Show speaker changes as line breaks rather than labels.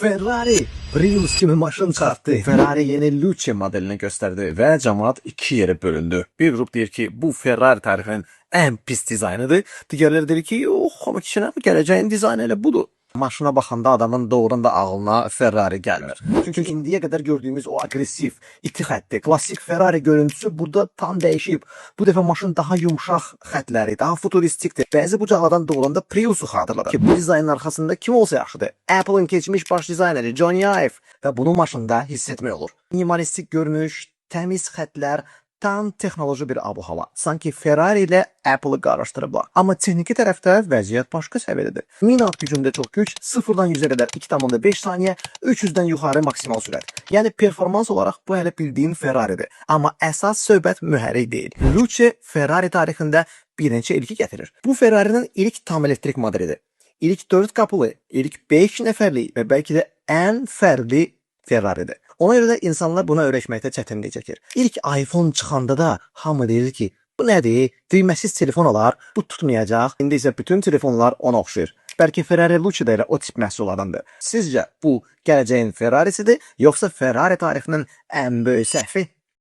Ferrari Prius kimi maşın çıxartdı. Ferrari yeni Luce modelini göstərdi və cəmaət iki yerə bölündü. Bir qrup deyir ki, bu Ferrari tarixinin ən pis dizaynıdır. Digərləri deyir ki, yox, amma kişi, gələcəyin dizaynı elə budur. Maşına baxanda adamın doğrudan da ağlına Ferrari gəlmir. Çünki indiyə qədər gördüyümüz o aqressiv, iti xətti, klassik Ferrari görüntüsü burada tam dəyişib. Bu dəfə maşın daha yumşaq xətləri, daha futuristikdir. Bəzi bucaqlardan doğrudan da Prius-u xatırladır. Ki bu dizaynın arxasında kim olsa yaxşıdır? Apple-ın keçmiş baş dizayneri Jony Ive və bunu maşında hiss etmək olur. Minimalistik görünüş, təmiz xətlər, tam texnoloji bir abu-hava. Sanki Ferrari ilə Apple-ı qarışdırıblar. Amma texniki tərəfdə vəziyyət başqa səviyyədədir. 1000 at gücündə çox güc, 0-dan 100-ə qədər 2,5 saniyə, 300-dən yuxarı maksimal sürət. Yəni performans olaraq bu hələ bildiyin Ferraridir. Amma əsas söhbət mühərrik deyil. Luce Ferrari tarixində bir neçə ilki gətirir. Bu Ferrari'nin ilk tam elektrik modelidir. İlk 4 qapılı, ilk 5 nəfərlik və bəlkə də ən fərqli Ferrari'dir. Ona görə də insanlar buna öyrəşməkdə çətinlik çəkir. İlk iPhone çıxanda da hamı deyir ki, bu nədir? Düyməsiz telefon olar, bu tutmayacaq. İndi isə bütün telefonlar ona oxşayır. Bəlkə Ferrari Luce də elə o tip məhsullardandır. Sizcə bu gələcəyin Ferrari'sidir, yoxsa Ferrari tarixinin ən böyük səhvi?